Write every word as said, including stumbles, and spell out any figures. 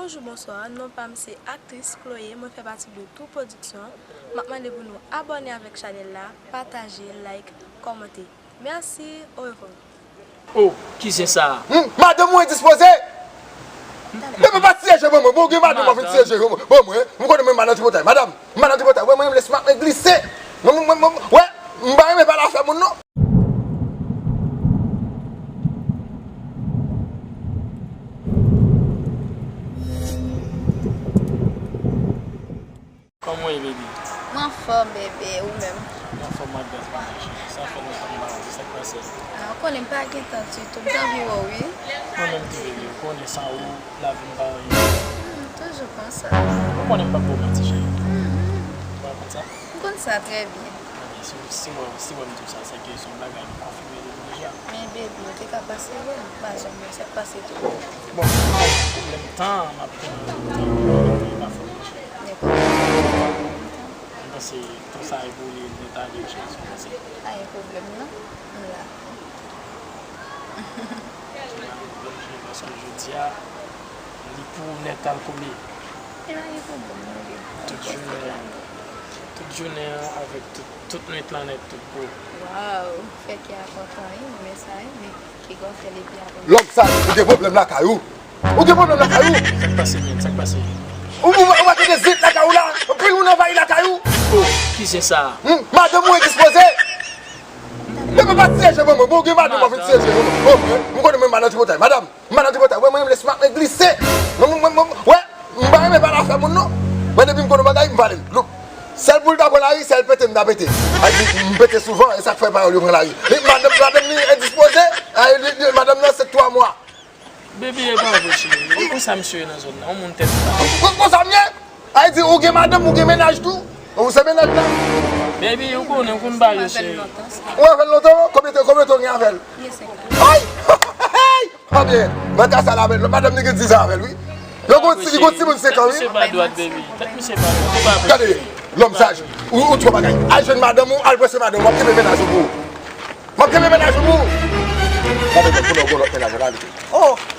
Bonjou, bonswa, non pa m se aktris Chloé, mwen fè pati de Tou Pwodiksyon. M ap mande pou nou abòne avèk chanèl la, pataje, like, kòmante. Mèsi, orevwa. Oh, ki zen sa a? Hmm, madanm ou endispoze! Bebe pa tiye je ban mwen, bon gen madanm ap vin tiye je ban mwen, m konnen mwen mal nan tripotay, madanm, m mal nan tripotay, wè mwen menm lè smak mwen glise, mwen, mwen, mwen, wè, m pa renmen pale afè moun non. Kòman w ye, baby? Mwen anfòm, bebe, ou menm? Mwen anfòm, malgre sa, cheri. Sa fè lontan m pa wè w, sa k pase? Ah, ou konnen m pa gen tan ditou, m t anvi wè w, wi. Mwen menm tou, baby, ou konnen san ou, lavi m pa anyen. Hmm, toujou konsa. Ou konnen m p ap ba w manti, cheri. Ou pa konn sa? M konn sa trè byen. Ebyen, si, si mwen, si mwen m di w sa, se ke se yon bagay nou konfime depi deja. Men, baby, ou te ka pase wè m, m pa janm wè w, sa k pase tou? Bon, pwoblèm tan, m ap tann, tann, tann, tann, pa fòt mwen, cheri. Nenpòt. M panse tan sa evolye nèt avèk chans, ou panse? Pa gen pwoblèm, non. M la. Paske jodi a, li pou nèt al kole. E pa gen pwoblèm, non, baby. Tout jounen, tout jounen an avèk tout, tout nwit lan nèt, tout pou. Waw, fè kè a kontan, wi, mwen sa, wi, men ki gòfè li pi avan. Lòm sa, ou gen pwoblèm lakay ou. Ou gen pwoblèm lakay ou. Sa k pase, men? Sa k pase? Ou, ou, ou pa tande zit lakay ou la? Anpil moun anvayi lakay ou. Oh, ki zen sa a? Hmm, madanm ou endispoze! Bebe pa tiye je ban mwen, bon gen madanm ap vin tiye je ban mwen, bon mwen, m konnen mwen mal nan tripotay, madanm, m mal nan tripotay, wè mwen menm lè smak mwen glise, mwen, mwen, mwen, mwen, wè, m pa renmen pale afè moun non, mwen depi m konnen bagay, m pale l, loup, sèl pou l ta pran lari, sèl pete m ta pete, ay di m pete souvan, e sa k fè pawòl yo pran lari, li, madanm, madanm li endispoze, ay, li, li, madanm nan se twa mwa. Baby, e pa vre, cheri. E konsa misye ye nan zòn nan. Yon moun tèt sa. Kon, konsa m ye? Ay di, ou gen madanm, ou gen mennaj tou? Ou se mennaj la? Baby, ou konnen, ou konn bagay yo, cheri. Ou avè l lontan? Konbyen tan, konbyen tan ou gen avè l? Ay! Hey! Pa byen. Nan ka sa la, men, madanm li gen diz an avè l, wi. Yo gon ti, gon timoun senk an, wi. Tèt misye pa dwat, baby. Tèt misye pa dwat. Ou pa vre, Gade, lòm saj. Ou, ou twò bagay. Al jwenn madanm ou, al prese madanm ou. M ap kenbe mennaj ou pou ou. M ap kenbe mennaj ou pou ou. Gade, men, pou nou gon lòt mennaj la, gade. Oh!